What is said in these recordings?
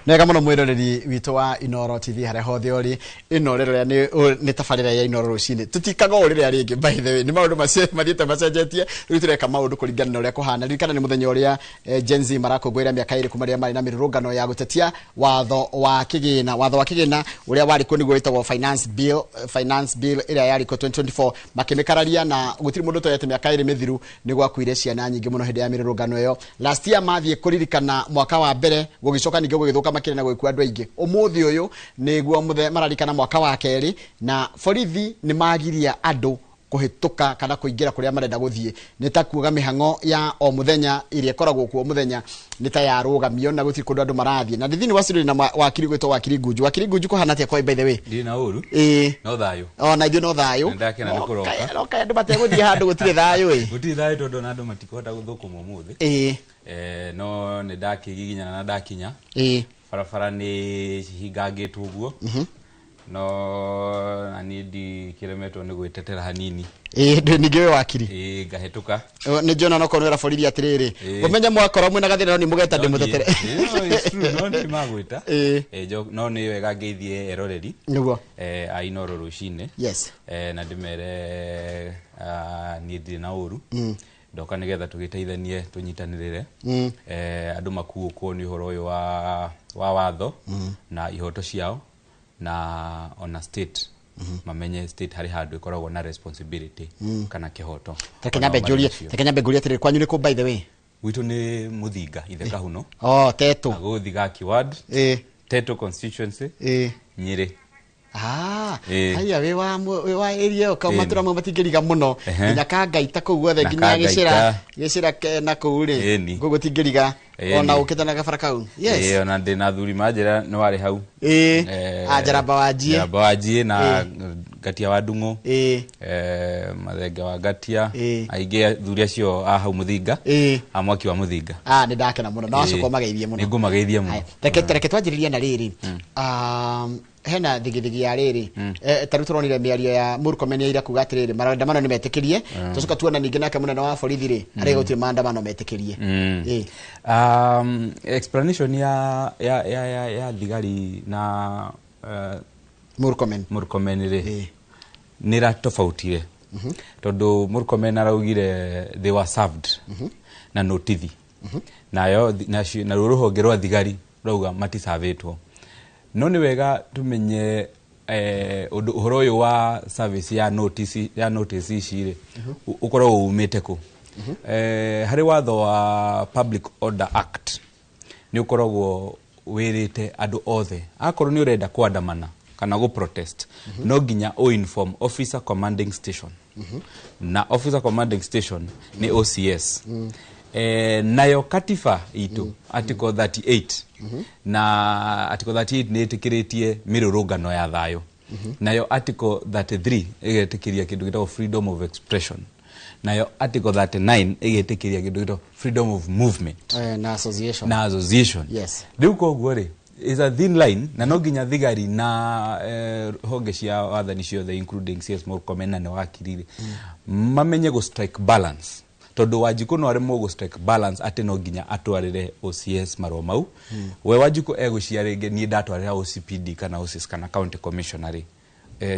Nega muno mwiroreri witũ wa Inoro TV harĩa hothe ũrĩ. Ĩno rĩrĩa nĩ tabarĩra ya Inoro rũcinĩ. Tutikaga ũũ rĩrĩa rĩngĩ, by the way, nĩ maũndũ macio mathiĩte macenjetie. Rĩu tũreka maũndũ kũringana na ũrĩa kũhana. Ririkana nĩ mũthenya ũrĩa Gen Z marakũngũĩra mĩaka 2 kuma rĩrĩa marĩ na mĩrũrũngano ya gũtetia watho wa kĩgĩna. Watho wa kĩgĩna ũrĩa warĩ kuo nĩguo wĩtagwo finance bill, finance bill ĩrĩa yarĩ kuo 2024, makĩmĩkararia na gũtirĩ mũndũ ũtoĩ atĩ mĩaka 2 mĩthiru nĩ gwakuire ciana nyingĩ mũno hĩndĩ ya mĩrũrũngano ĩyo. Last year mathiĩ kũririkana mwaka wa mbere, gũgĩcoka ningĩ gũgĩthũka makĩria na gũgĩkua andũ aingĩ. Ũmũthĩ ũyũ nĩguo mararikana mwaka wa kerĩ, na borithi nĩ magiria andũ kũhĩtũka kana kũingĩra kũrĩa marenda gũthiĩ. Nĩ ta kuuga mĩhang'o ya o mũthenya ĩrĩa ĩkoragwo kuo mũthenya nĩ ta yarũgamio na gũtirĩ kũndũ andũ marathiĩ. Na thĩinĩ wa studio na wakiri gwĩtwo Wakiri Ngunju. Wakiri Ngunju, kũhana atĩa kwa, by the way? Ndirĩ na ũru. Ĩĩ. No thayũ. Ona ithuĩ no thayũ. Nĩndakena nĩ kũroka. No kaĩ andũ mategũthiĩ handũ gũtirĩ thayũ ĩ. Gũtirĩ thayũ tondũ ona andũ matikũhota gũthũkũma ũmũthĩ. No nĩ ndakĩgiginyana na ndakinya. Barabara nĩ cihingangĩtwo ũguo. No na niĩ ndikĩremetwo nĩ gwĩtetera hanini. Ĩĩ, ningĩ wĩ wakiri. Ĩĩ, ngahĩtũka. Nĩ njona no korwo wĩra borithi atĩrĩrĩ. Ũmenye mwakorwo mwĩna gathĩna no nĩ mũgeta ndĩmũtetere. No, it's true, no nĩ magwĩta. No nĩ wega ngeithie eroreri. Nĩguo. A Inoro rũcinĩ. Na ndĩmere, niĩ ndirĩ na ũru. Ndoka nĩgetha tũgĩteithanie tũnyitanĩrĩre. Andũ makuũkwo nĩ ũhoro ũyũ wa watho na ihoto ciao na ona state. Mamenye state harĩ handũ ĩkoragwo na responsibility kana kĩhoto. Reke nyambe njũrie, reke nyambe ngũrie atĩrĩrĩ, kwanyu nĩ kũ, by the way? Gwitũ nĩ Mũthinga, Ithe Kahuno. Oh, Tetu. Gũthiga ward. Tetu constituency. Nyĩrĩ. Haya, wĩ wa area ĩyo, kau matũra mamwe matingĩriga mũno. Nginya Kangaita kũu guothe, Na nginya Kangaita. gĩcĩra na kũu rĩ. Kũu gũtingĩriga. Ona ũkĩte na gabara kau. Yes. Ĩĩ, ona ndĩ na athuri manjĩra nĩ warĩ hau. Njaramba wa Njiĩ. Njaramba wa Njiĩ na Ngatia wa Ndung'u. Mathenge wa Ngatia. Aingĩ athuri acio a hau Mũthinga. A mwaki wa Mũthinga. Nĩ ndakena mũno. Na wacoka ũmageithie mũno. Nĩ ngũmageithia mũno. Haya, reke twanjĩrĩrie na rĩrĩ. Hena thigithigi ya rĩrĩ. Ta rĩu tũronire mĩario ya Murkomen ya ira kuga atĩrĩrĩ, maandamano nĩ metĩkĩrie. Tũcoka tuona ningĩ nake mũnene wa borithi rĩ, arĩa gũtirĩ maandamano metĩkĩrie. Explanation ya thigari na Murkomen. Murkomen rĩ, nĩ ratofautire. Tondũ Murkomen araugire they were served na notithi. Nayo naruo rũhonge rwa thigari rauga matisavĩtwo. No nĩ wega tumenye, ũndũ ũhoro ũyũ wa service ya notice, ya notice ici rĩ, ũkoragwo umĩte kũ? Harĩ watho wa Public Order Act nĩ ũkoragwo wĩrĩte andũ othe akorwo nĩ ũrenda kwandamana kana gũ protest, no nginya ũ inform officer commanding station. Na officer commanding station nĩ OCS. Nayo katiba itũ, article 38, na article 38 nĩ ĩtĩkĩrĩtie mĩrũrũngano ya thayũ. Nayo article 33 ĩgetĩkĩria kĩndũ gĩtagwo freedom of expression. Nayo article 39 ĩgetĩkĩria kĩndũ gĩtagwo freedom of movement. Na association. Na association. Rĩu koguo rĩ, is a thin line, na no nginya thigari na honge cia wathani ciothe including CS Murkomen na nĩ wakiri rĩ, mamenye gũ strike balance. Tondũ Wanjikũ no aremwo gũ strike balance atĩ no nginya atwarĩre OCS marũa mau. We Wanjikũ egũcia rĩngĩ niĩ ndatwarĩra OCPD kana OCS kana county commissioner rĩ.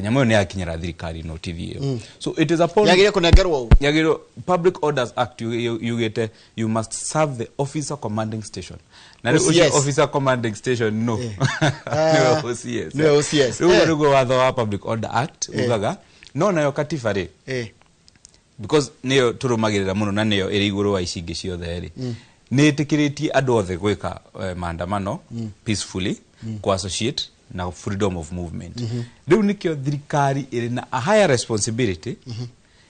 Nyamũ ĩyo nĩ yakinyĩra thirikari notithi ĩyo. So it is upon Yagĩrĩire kũnengerwo ũũ? Yagĩrĩirwo, Public Orders Act yugĩte you must serve the officer commanding station. Na rĩu ũcio OCS. officer commanding station no. Nĩwe OCS. Nĩwe OCS. Rĩu ũguo nĩguo watho wa Public Order Act ugaga. No nayo katiba rĩ, because nĩyo tũrũmagĩrĩra mũno na nĩyo ĩrĩ igũrũ wa ici ingĩ ciothe rĩ, nĩ ĩtĩkĩrĩtie andũ othe gwĩka maandamano peacefully, ku associate na freedom of movement. Rĩu nĩkĩo thirikari ĩrĩ na a higher responsibility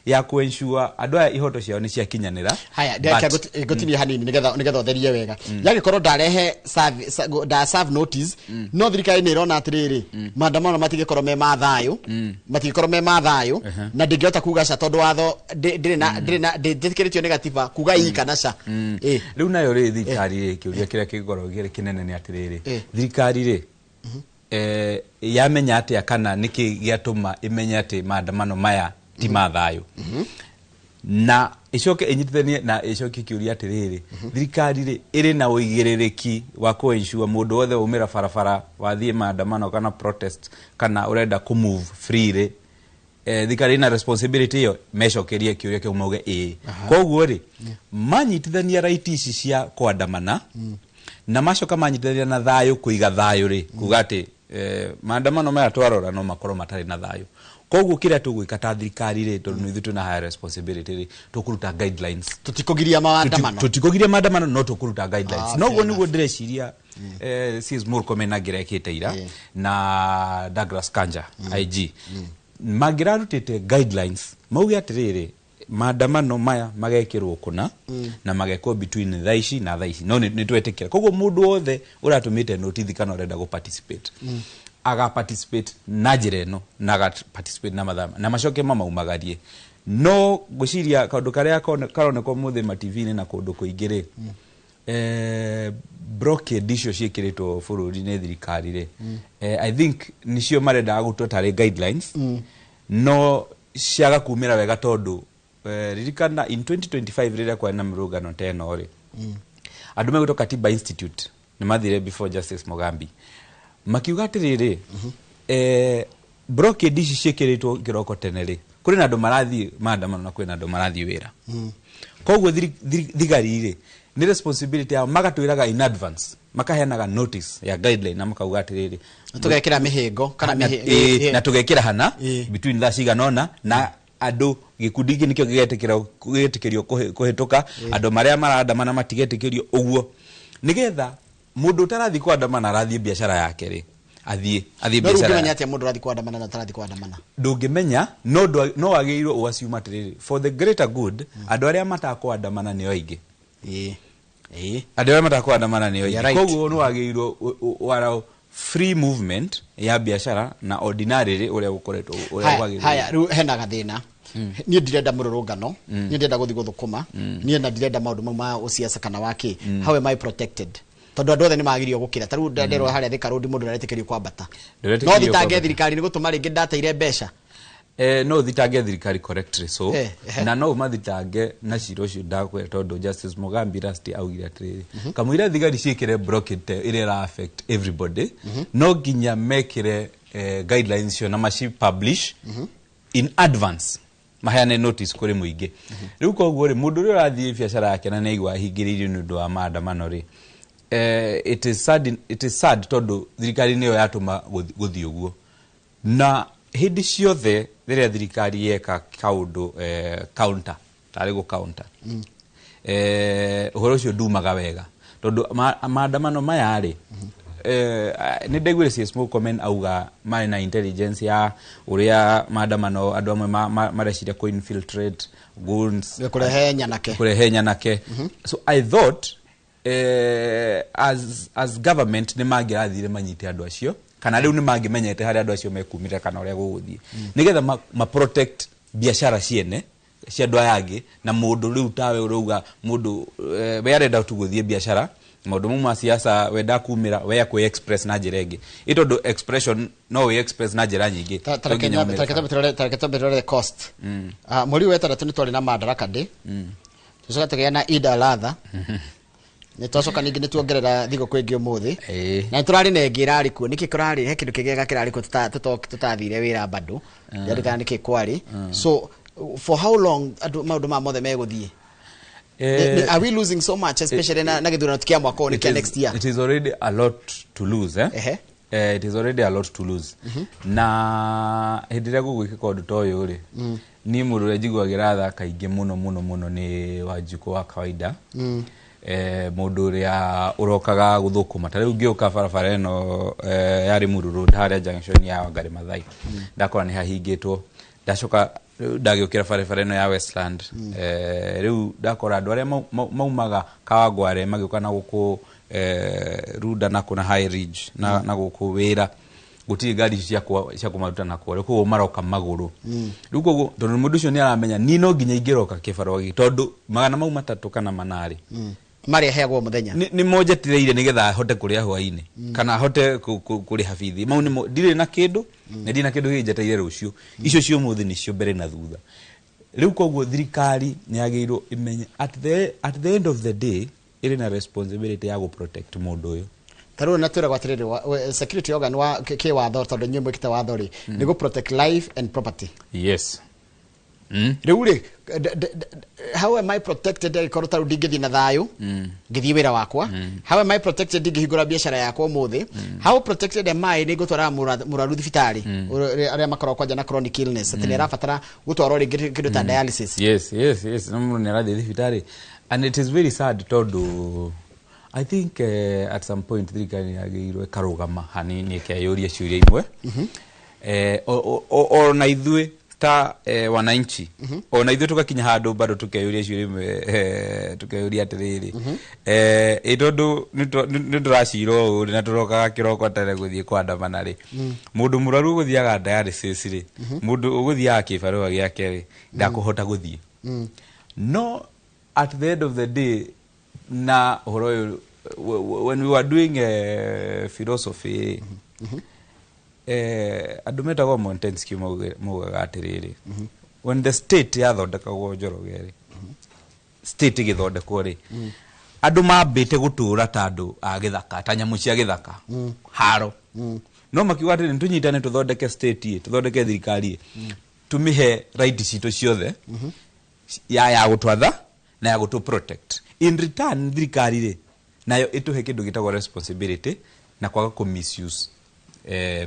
ya ku ensure andũ aya ihoto ciao nĩ ciakinyanĩra. Haya, But ndĩreka ngũtinie hanini nĩgetha ũtherie wega. Yagĩkorwo ndarehe nda serve notice, no thirikari nĩ ĩrona atĩrĩrĩ, maandamano matingĩkorwo me ma thayũ, matingĩkorwo me ma thayũ, na ndĩngĩhota kuga ca tondũ watho ndĩrĩ na, ndĩrĩ na, ndĩtĩkĩrĩtio nĩ gatiba kuga ii kana ca. Rĩu nayo rĩ, thirikari rĩ, kĩũria kĩrĩa kĩngĩkorwo kĩrĩ kĩnene nĩ atĩrĩrĩ, thirikari rĩ, yamenya atĩa kana nĩkĩ gĩatũma ĩmenye atĩ maandamano maya ti ma thayũ? Na icoke inyitithanie na icoke kiuria atiriri, thirikari ri iri na uigiririkia wa ku ensure mundu wothe umira barabara wathie maandamano kana protest kana urenda ku move freely, thirikari ina responsibility iyo? Mecokerie kiuria kiu mauge ĩĩ. Koguo ri manyitithania right ici cia kwandamana na macoka manyitithania na thayũ, kũiga thayũ rĩ, kuga atĩ maandamano maya twarora no makorwo matarĩ na thayũ. Koguo kĩrĩa tũgwĩka ta thirikari rĩ, tondũ nĩ ithuĩ twĩna higher responsibility rĩ, tũkũruta guidelines. Tutikugiria maandamano. Tũtikũgiria maandamano, no tũkũruta guidelines. Ah, Noguo fair. Nĩguo ndĩreciria CS Murkomen angĩrekĩte ira na Douglas Kanja IG mangĩrarutĩte guidelines, mauge atĩrĩrĩ, maandamano maya magekĩrwo kũna na magekwo between thaa ici na thaa ici, no nĩ twetĩkĩra. Koguo mũndũ wothe ũratũmĩte notithi kana ũrenda gũ participate aga participate na njĩra ĩno na aga participate na mathaa na macoke mamaumagarie. No ngwĩciria kaũndũ karĩa karoneka ũmũthĩ ma TV-inĩ na kũndũ kũingĩ rĩ, blockade icio ciĩkĩrĩtwo bũrũri nĩ thirikari rĩ, I think nicio marendaga gũtua tarĩ guidelines, no ciaga kumĩra wega, tondũ ririkana in 2025 rĩrĩa kwarĩ na mĩrũngano ta ĩno rĩ, andũ megwĩtwo Katiba Institute nĩ mathire before Justice Mugambi makiuga atĩrĩrĩ, blockade ici ciĩkĩrĩtwo kĩroko tene rĩ, kũrĩ na andũ marathiĩ maandamano na kwĩ na andũ marathiĩ wĩra. Koguo thigari rĩ, nĩ responsibility yao magatwĩraga in advance, makaheanaga notice ya guideline na makauga atĩrĩrĩ, Tũgekĩra mĩhĩngo kana na tũgekĩra hana between thaa cigana ũna na andũ gĩkundi gĩkĩ nĩkĩo gĩgetĩkĩrio kũhĩtũka, andũ marĩa marandamana matigetĩkĩrio, ũguo nĩgetha mũndũ ũtarathiĩ kwandamana arathiĩ biacara yake rĩ, athiĩ No rĩu biacara ũngĩmenya yake. atĩa mũndũ ũrathiĩ kwandamana na ũtarathiĩ kwandamana? Ndũngĩmenya, no no wagĩrĩirwo ũaciuma atĩrĩrĩ, for the greater good, andũ arĩa matakwandamana nĩo aingĩ. Ĩĩ ĩĩ. Andũ arĩa matakwandamana nĩo You're aingĩ. right. Koguo nĩ wagĩrĩirwo warao free movement ya biacara na ordinarily ũrĩa gũkoretwo ũrĩa Haya, kwagĩrĩire. haya, rĩu hena gathĩna. Niĩ ndirenda mũrũrũngano, niĩ ndĩrenda gũthiĩ gũthũkũma, niĩ na ndirenda maũndũ mau ma ũciaca kana wa kĩ. How am I protected? Tondũ andũ othe nĩ magĩrĩirwo gũkĩra. Ta rĩu nderwo harĩa Thika Road mũndũ ndaretĩkĩrio kwambata. Ndũretĩkĩrio No thitange kwambata. thirikari nĩ gũtũma rĩngĩ ndateire mbeca? No thitange thirikari correctly, so na no mathitange na cira ũcio ndakwĩra, tondũ Justice Mugambi last augire atĩrĩrĩ, kamũira thigari ciĩkĩre blockade ta ĩrĩa ĩra affect everybody, no nginya mekĩre guidelines icio na maci publish in advance, maheane notice kũrĩ mũingĩ. Rĩu koguo rĩ, mũndũ ũrĩa ũrathiĩ biacara yake na nĩaigua ahingĩrĩirio nĩ ũndũ wa maandamano rĩ, it is sad, tondũ thirikari nĩyo yatũma gũthiĩ ũguo. Na hĩndĩ ciothe rĩrĩa thirikari yeka kaũndũ counter, tarĩ gũ counter, ũhoro ũcio ndumaga wega, tondũ maandamano maya rĩ, nĩ ndaiguire CS Murkomen auga marĩ na intelligence ya ũrĩa maandamano andũ amwe mareciria kũ infiltrate goons. Kũrehe nyanake. Kũrehe nyanake. So I thought as government nĩ mangĩrathire manyite andũ acio, kana rĩu nĩ mangĩmenyete harĩa andũ acio mekumire kana ũrĩa gũgũthiĩ, nĩgetha ma protect biacara ciene cia andũ aya angĩ. Na mũndũ rĩu tawe ũrauga mũndũ we arenda tu gũthiĩ biacara, maũndũ mau ma siasa we ndakumĩra, we akwĩ express na njĩra ĩngĩ, ĩ tondũ expression no wĩ express na njĩra nyingĩ. Ta No nginya reke umĩre. Tareke twambe tũrore cost. Mweri wa ĩtandatũ nĩ twarĩ na Madaraka Day, tũcoka tũgĩa na Eid al-Adha, nĩ twacoka ningĩ nĩ tuongerera thigũkũ ĩngĩ ũmũthĩ. Na nĩ tũrarĩ na ĩngĩ ĩrarĩ kuo. Nĩkĩ kũrarĩ he kĩndũ kĩngĩ kĩrarĩ kuo tũtathire wĩra bado, ndirikana nĩkĩ kwarĩ. So for how long andũ maũndũ maya mothe megũthiĩ? Are we losing so much, especially na gĩthurano ti kĩa mwaka ũyũ, nĩ It kĩa is- next year? It is already a lot to lose, eh? Ehe. It is already a lot to lose. Na hĩndĩ ĩrĩa gũgwĩkĩka ũndũ ta ũyũ rĩ, niĩ mũndũ ũrĩa njiguagĩra tha kaingĩ mũno mũno mũno nĩ Wanjikũ wa kawaida, mũndũ ũrĩa ũrokaga gũthũkũma. Ta rĩu ngĩũka barabara ĩno ya Limuru Road harĩa junction ya Wangari Maathai, ndakora nĩ hahingĩtwo. Ndacoka rĩu ndagĩũkĩra barabara ĩno ya Westland, rĩu ndakora andũ arĩa maumaga Kawangware magĩũka na gũkũ Runda na kũ na High Ridge na gũkũ wĩra, gũtirĩ ngari icio cia kũmaruta na kũrĩa, koguo maroka magũrũ. Rĩu koguo tondũ mũndũ ũcio nĩ aramenya niĩ no nginya ingĩroka kĩbarũa gĩkĩ, tondũ 300 kana 400 rĩ, Marĩa heagwo mũthenya. Nĩ monjetereire nĩgetha ahote kũrĩa hwainĩ kana ahote kũrĩha bithi. Mau nĩmo ndirĩ na kĩndũ na ndirĩ na kĩndũ gĩnjetereire rũciũ. Icio cia ũmũthĩ nĩcio mbere na thutha. Rĩu koguo thirikari nĩ yagĩrĩirwo ĩmenye at the end of the day ĩrĩ na responsibility ya gũ-protect mũndũ ũyũ. Ta rĩu na twĩragwo atĩrĩrĩ, security organ wa kĩ watho, tondũ inyuĩ mwĩkĩte watho rĩ, nĩ gũ protect life and property. Yes. Rĩu rĩ, how am I protected angĩkorwo ta rĩu ndingĩthiĩ na thayũ ngĩthiĩ wĩra wakwa? How am I protected ndingĩhingũra biacara yakwa ũmũthĩ? How protected am I nĩ ngũtwara mũrwaru thibitarĩ, arĩa makoragwo kwanja na chronic illness, atĩ nĩ arabatara gũtwarwo rĩngĩ kĩndũ ta dialysis? Yes, no mũndũ nĩ arathiĩ thibitarĩ, and it is very sad tondũ I think at some point thirikari nĩ yagĩrĩirwo ĩkarũgama hanini, ĩkeyũria ciũria imwe. Ona ithuĩ ta wananchi, ona ithuĩ tũgakinya handũ bado tũkeyũria ciũria imwe, tũkeyũria atĩrĩrĩ, ĩ tondũ nĩ tũracira ũũ rĩ, na tũrokaga kĩroko tene gũthiĩ kwandamana rĩ, mũndũ mũrwaru ũgũthiaga dialysis rĩ, mũndũ ũgũthiaga kĩbarũa gĩake rĩ, ndakũhota gũthiĩ. No at the end of the day, na ũhoro ũyũ, when we were doing philosophy, andũ metagwo Montesquieu maugaga atĩrĩrĩ, when the state yathondekagwo, Njoroge rĩ, state ĩgĩthondekwo rĩ, andũ mambĩte gũtũra ta andũ a gĩthaka, ta nyamũ cia gĩthaka haro, no makiuga atĩrĩ, nĩtũnyitane tũthondeke state ĩ, tũthondeke thirikari ĩ, tũmĩhe right citũ ciothe ya gũtwatha na ya gũtũ protect. In return, thirikari rĩ, nayo ĩtũhe kĩndũ gĩtagwo responsibility na kwaga kũ misuse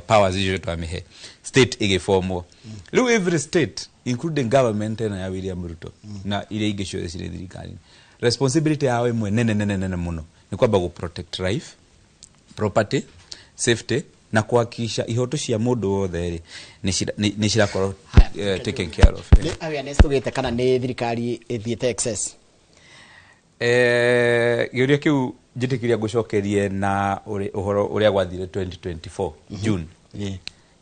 powers icio twamĩhe. State ĩgĩbomwo. Rĩu every state, including government ĩno ya William Ruto na iria ingĩ ciothe cirĩ thirikari, responsibility yao ĩmwe nene nene nene mũno nĩ kwamba gũ protect life, property, safety na kuhakikisha ihoto cia mũndũ wothe rĩ nĩ cirakorwo Haya, taken care of. Nĩ awareness tũgĩte kana nĩ thirikari ĩthiĩte excess? Gĩũria kĩu njĩtĩkĩria ngũcokerie na ũhoro ũrĩa gwathire 2024 June.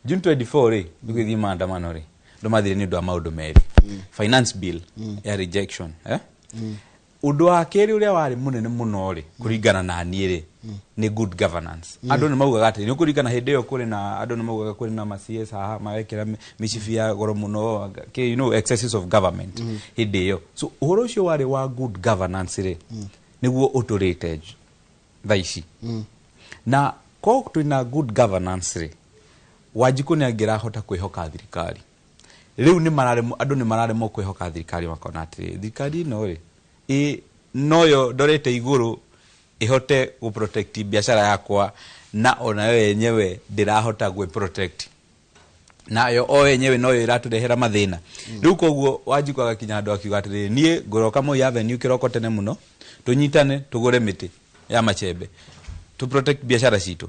June 24 rĩ, nĩgũgĩthiĩ maandamano rĩ, andũ mathire nĩ ũndũ wa maũndũ merĩ: finance bill ya rejection, eh? Ũndũ wa kerĩ ũrĩa warĩ mũnene mũno rĩ, kũringana na niĩ rĩ, nĩ good governance. Andũ nĩ maugaga atĩ nĩ ũkũringana hĩndĩ ĩyo kũrĩ na andũ nĩ maugaga kũrĩ na ma CS haha marekĩra mĩcibi ya goro mũno, excesses of government hĩndĩ ĩyo. So ũhoro ũcio warĩ wa good governance rĩ, nĩguo ũtũrĩte thaa ici. Na ko twĩna good governance rĩ, Wanjikũ nĩ angĩrahota kwĩhoka thirikari. Rĩu nĩ mararemwo, andũ nĩ mararemwo kwĩhoka thirikari, makona atĩrĩ, thirikari ĩno rĩ, ĩ noyo ndorete igũrũ ĩhote gũ protect biacara yakwa, na onayo yenyewe ndĩrahota gwĩ protect, nayo o yenyewe noyo ĩratũrehera mathĩna. Rĩu koguo Wanjikũ agakinya handũ akiuga atĩrĩrĩ, niĩ ngũroka Moi Avenue kĩroko tene mũno, tũnyitane tũgũre mĩtĩ ya machembe to protect biacara citũ.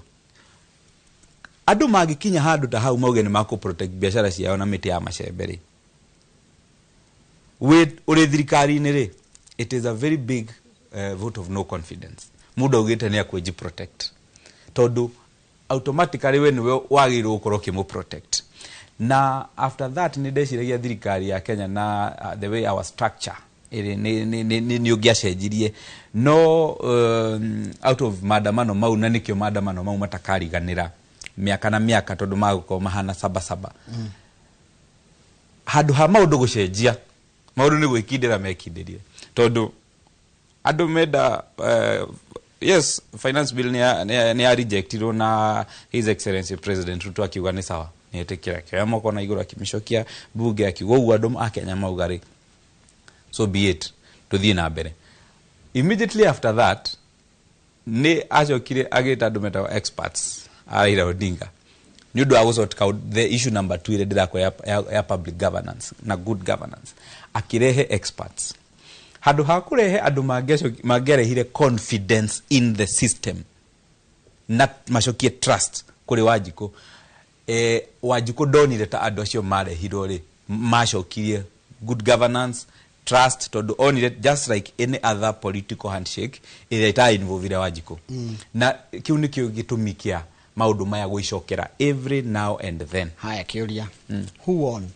Andũ mangĩkinya handũ ta hau mauge nĩ makũ protect biacara ciao na mĩtĩ ya macembe rĩ, wĩ ũrĩ thirikari-inĩ rĩ, it is a very big vote of no confidence. Mũndũ augĩte nĩ akwĩji protect, tondũ automatically we nĩwe wagĩrĩirwo gũkorwo ũkĩmũ protect. Na after that nĩ ndeciragia thirikari ya Kenya na the way our structure ĩrĩ nĩ ũngĩacenjirie, no out of maandamano mau, na nĩkĩo maandamano mau matakariganĩra mĩaka na mĩaka, tondũ magũkorwo mahana sabasaba. Handũ ha maũndũ gũcenjia, maũndũ nĩ gwĩkindĩra mekindĩrie, tondũ andũ menda yes, finance bill nĩ ya rejectirwo na His Excellency President Ruto akiuga nĩ sawa, nĩ etĩkĩra, akĩoya moko na igũrũ, akĩmĩcokia bunge, akiuga ũguo andũ a Kenya mauga rĩ, so be it, tũthiĩ na mbere. Immediately after that nĩ acokire agĩta andũ metagwo experts a Raila Odinga nĩ ũndũ wa gũ out the issue number two ĩrĩa ndĩrakwa ya public governance na good governance. Akĩrehe experts handũ ha kũrehe andũ mangĩarehire confidence in the system na macokie trust kũrĩ Wanjikũ. Wanjikũ ndonire ta andũ acio marehirwo rĩ macokirie good governance, trust, tondũ onire just like any other political handshake ĩrĩa ĩta-involvire Wanjikũ. Na kĩu nĩkĩo gĩtũmi kĩa maũndũ maya gwĩcokera every now and then. Haya, kĩũria: who won?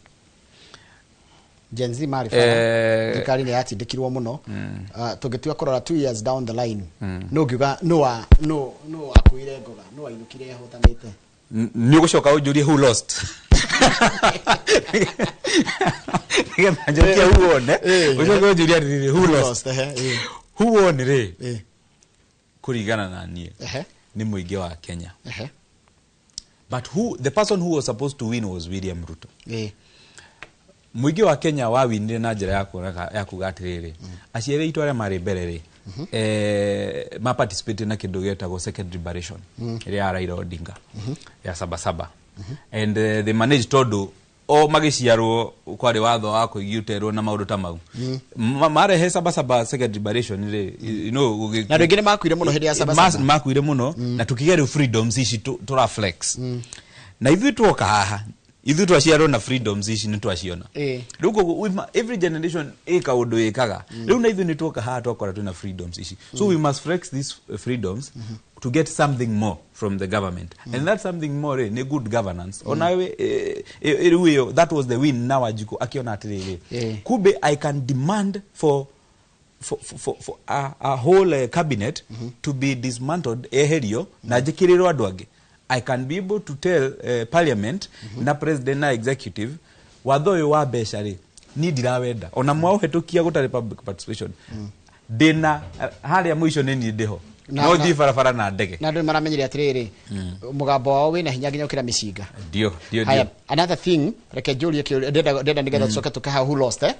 Gen Z marĩ bara, thirikari nĩ yatindĩkirwo mũno. Tũngĩtua kũrora 2 years down the line, no ngiuga no wa no no wakuire ngoga, no wainũkire ahotanĩte? Nĩ ũgũcoka ũnjũrie who lost, nĩgetha njokie who won, eh? Ũcoke ũnjũrie atĩrĩrĩ, who lost? Ehe. Who won rĩ, kũringana na niĩ, nĩ mũingĩ wa Kenya. But who, the person who was supposed to win was William Ruto. Mũingĩ wa Kenya wawinire na njĩra ya kuoneka ya kuga atĩrĩrĩ, aciari aitũ arĩa marĩ mbere rĩ, ma participate na kĩndũ gĩtagwo second liberation ĩrĩa ya Raila Odinga ya Sabasaba, and they managed, tondũ o magĩciarwo kwarĩ watho wa kũigĩterwo na maũndũ ta mau. Marehe Sabasaba second liberation rĩ, Na andũ aingĩ nĩ makuire mũno hĩndĩ ya Sabasaba. Makuire mũno, na tukĩgĩa rĩu freedoms ici tũra flex na ithuĩ tuoka haha, ithuĩ twaciarwo na freedoms ici nĩ twaciona. Rĩu koguo every generation ĩ kaũndũ ĩkaga. Rĩu na ithuĩ nĩ tuoka haha twakora twĩna freedoms ici, so we must flex these freedoms to get something more from the government, and that something more rĩ, nĩ good governance. Onawe rĩu ĩyo, that was the win. Na Wanjikũ akĩona atĩrĩrĩ, kumbe I can demand for a whole cabinet to be dismantled, eherio na njĩkĩrĩrwo andũ angĩ. I can be able to tell parliament na president na executive, watho ũyũ wa mbeca rĩ, niĩ ndirawenda, ona mwaũhetũkia gũtarĩ public participation, ndĩna harĩa mũico nĩ niĩ ndĩho. No thiĩ barabara na ndege. Na andũ nĩ maramenyire atĩrĩrĩ, mũgambo wao wĩna hinya nginya ũkĩra mĩcinga. Ndio, ndio. Haya, Ndio. another thing, reke njũrie kĩũria ndĩrenda nĩgetha tũcoke tũke hau who lost, eh.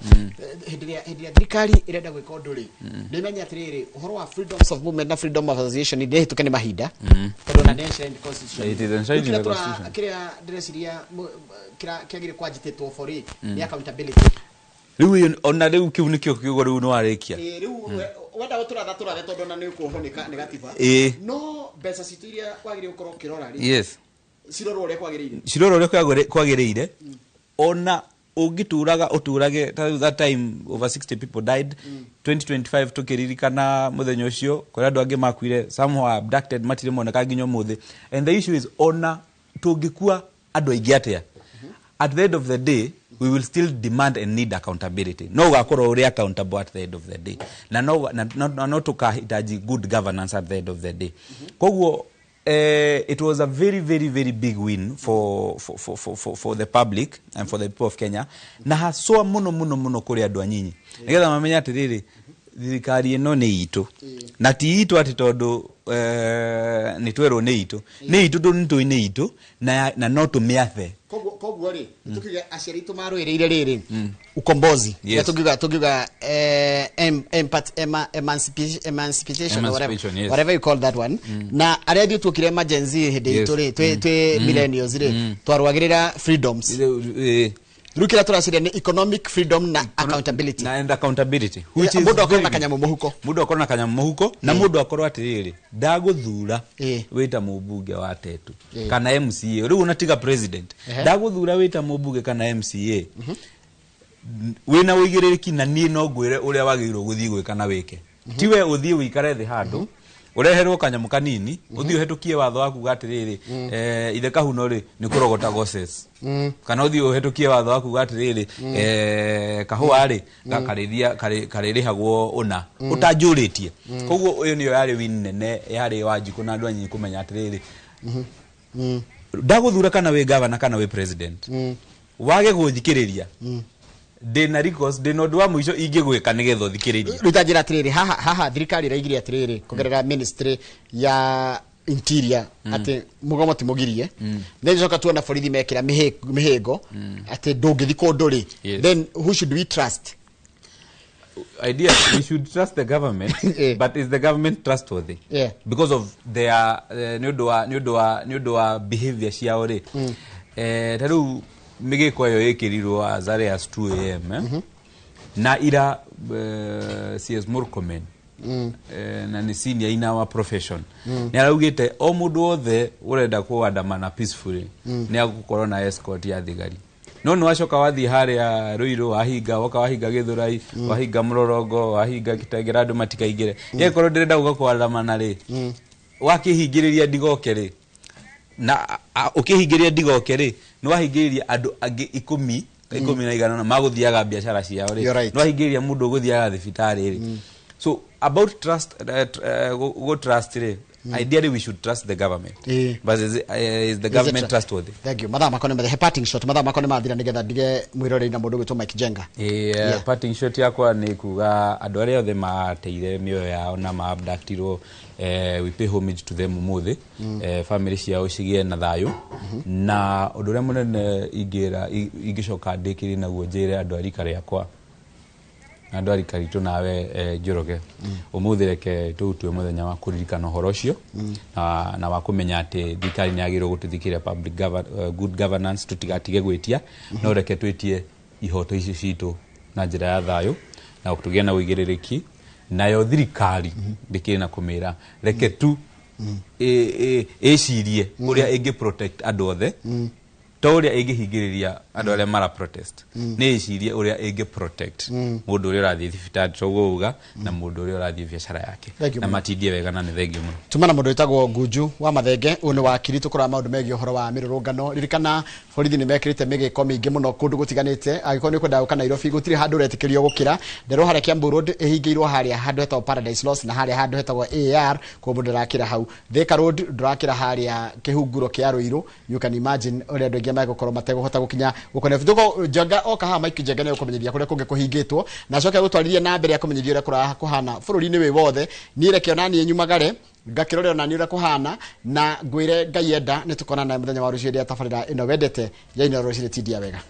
Hĩndĩ ĩrĩa thirikari ĩrenda gwĩka ũndũ rĩ, nĩ menye atĩrĩrĩ, ũhoro wa freedoms of movement na freedom of association nĩ hĩtũke nĩ mahinda, tondũ na nĩ enshrined constitution. It is enshrined in Rĩu the kĩrĩa constitution. Kĩrĩa ndĩreciria kĩrĩa kĩagĩrĩire kwanjitĩtwo for rĩ, nĩ accountability. Rĩu ĩyo, ona rĩu kĩu nĩkĩo kiugo rĩu nĩ warĩkia. Ĩĩ, rĩu wenda gũtũratha tũrathe, tondũ ona nĩ ũkuohwo nĩ gatiba. No mbeca citũ iria wagĩrĩire gũkorwo ũkĩrora rĩ, cirorwo ũrĩa kwagĩrĩire. Cirorwo ũrĩa kwagĩrĩire. Ona ũngĩtũraga ũtũrage ta rĩu that time over 60 people died, 2025 tũkĩririkana mũthenya ũcio, kũrĩa andũ angĩ makuire, some were abducted, matirĩ moneka nginya ũmũthĩ. And the issue is, ona tũngĩkua andũ aingĩ atĩa, at the end of the day we will still demand and need accountability. No ũgakorwo ũrĩ accountable at the end of the day, na no tũkahitaji good governance at the end of the day. Koguo it was a very, very, very big win for the public and for the people of Kenya, na haswa muno muno muno kũrĩ andũ anyinyi, nĩgetha mamenye atĩrĩrĩ, thirikari ĩno nĩ itũ, na ti itũ atĩ tondũ nĩ twerwo nĩ itũ, nĩ itũ tondũ nĩ tũĩ nĩ itũ, na no tũmĩathe. Koguo rĩ, tukiuga aciari aitũ marũĩrĩire rĩrĩ ukombozi, tukiuga emancipation or whatever, Emancipation, yes. whatever you call that one, na arĩa ithuĩ tuokire emergency hĩndĩ itũ rĩ, twĩ millennials rĩ, twarũagĩrĩra freedoms. Rĩu kĩrĩa tũraciria nĩ economic freedom na accountability. Na and accountability, which is Mũndũ akorwo very na kanyamũ mũhuko. Mũndũ akorwo na kanyamũ mũhuko, na mũndũ akorwo atĩrĩrĩ, ndagũthura wĩta mũmbunge wa Tetu kana MCA, rĩu unatiga president, ndagũthura wĩta mũmbunge kana MCA, wĩna ũigĩrĩrĩki na niĩ no ngwĩre ũrĩa wagĩrĩirwo gũthiĩ gwĩka na wĩke, tiwe ũthiĩ ũikare thĩ handũ ũreherwo kanyamũ kanini, ũthiĩ ũhetũkie watho wa kuga atĩrĩrĩ, ithe kahuno rĩ, nĩ kũrogota goses, kana ũthiĩ ũhetũkie watho wa kuga atĩrĩrĩ, kahũa rĩ, karĩthia karĩrĩhagwo ũna ũtanjũrĩtie. Koguo ũyũ nĩyo yarĩ win nene yarĩ Wanjikũ na andũ anyinyi kũmenya atĩrĩrĩ, ndagũthura kana wĩ gavana kana wĩ president, wage gũthikĩrĩria, ndĩna recourse, ndĩna ũndũ wa mũico ingĩgwĩka nĩgetha ũthikĩrĩrie. Rĩu ta njĩra atĩrĩrĩ, haha thirikari ĩraigire atĩrĩrĩ kũgerera ministry ya interior atĩ mũgomo ti mũgirie, then coka tuona borithi mekĩra mĩhĩngo atĩ ndũngĩthi kũndũ rĩ, then who should we trust? Idea, we should trust the government. But is the government trustworthy? Because of their nĩ ũndũ wa behavior ciao rĩ, ta rĩu mĩgĩko ĩyo ĩkĩrirwo as early as 2 a.m., eh? Na ira CS Murkomen, na nĩ senior in our profession, nĩ araugĩte o mũndũ wothe ũrenda kũandamana peacefully nĩ agũkorwo na escort ya thigari. No nĩ wacoka wathiĩ harĩa Ruiru wahinga, woka wahinga Gĩthũrai, wahinga Mũrorong'o, wahinga Kitengera, andũ matikaingĩre. Ĩkorwo ndĩrenda gũka kũandamana rĩ, wakĩhingĩrĩria ndigoke rĩ, na ũkĩhingĩrĩria ndigoke rĩ, nĩ wahingĩrĩria andũ angĩ ikũmi na igana na magũthiaga biacara ciao rĩ, You're right. nĩ wahingĩrĩria mũndũ ũgũthiaga thibitarĩ rĩ. So about trust, go trust rĩ, Ideally we should trust the government. But is the government trustworthy? Thank you. Mathaa makwa nĩ mathe parting shot, mathaa makwa nĩ mathira, nĩgetha ndige mwĩroreri na mũndũ gwĩtwo Mike Jenga. Parting shot yakwa nĩ kuga andũ arĩa othe mateire mĩoyo yao na maabductirwo, we pay homage to them ũmũthĩ. Family ciao cigĩe na thayũ. Na ũndũ ũrĩa mũnene ingĩra ingĩcoka ndĩkĩrie naguo, njĩre andũ a rika rĩakwa na andũ a rika ritũ nawe, Njoroge, ũmũthĩ reke tũũtue mũthenya wa kũririkana ũhoro ũcio na wa kũmenya atĩ thirikari nĩ yagĩrĩirwo gũtũthikĩrĩria public good governance. Tũtigatige gwĩtia, no reke twĩtie ihoto icio citũ na njĩra ya thayũ na tũgĩe na ũigĩrĩrĩki. Nayo thirikari ndĩkĩrĩ na kũmĩra reke tu ĩcirie ũrĩa ĩngĩ protect andũ othe, to ũrĩa ĩngĩhingĩrĩria andũ arĩa mara protest. Nĩ ĩcirie ũrĩa ĩngĩ protect mũndũ ũrĩa ũrathiĩ thibitarĩ, toguo uga, na mũndũ ũrĩa ũrathiĩ biacara yake. Thank you na mũno. Matindie wega na nĩ thengiũ mũno. Tuma na mũndũ wĩtagwo Ngunju wa Mathenge, ũyũ nĩ wakiri, tũkũrora maũndũ megiĩ ũhoro wa mĩrũrũngano. Ririkana borithi nĩ mekĩrĩte mĩgĩko mĩingĩ mũno kũndũ gũtiganĩte. Angĩkorwo nĩ ũkwenda gũka Nairobi, gũtirĩ handũ ũretĩkĩrio gũkĩra nderwo harĩa Kiambu Road ĩhingĩirwo, harĩa handũ hetagwo Paradise Loss na harĩa handũ hetagwo AR, koguo mũndũ ndarakĩra hau. Thika Road ndũrakĩra harĩa kĩhunguro kĩa Ruiru. You can imagine ũrĩa andũ aingĩ megũkorwo mategũhota gũkinya gũkũ Nairobi. Tuko Njenga oka haha, Mike Njenga nĩ ũkũmenyithia kũrĩa kũngĩ kũhingĩtwo na acoke gũtwarithia na mbere akũmenyithia ũrĩa kũhana bũrũri-inĩ wĩ wothe. Niĩ reke ona niĩ nyumagare ngakĩrore ona niĩ ũrĩa kũhana, na ngwĩre Ngai enda nĩ tũkonana mũthenya wa rũciũ hĩndĩ ya tabarĩra ĩno wendete ya Inooro Rũcinĩ. Tindia wega.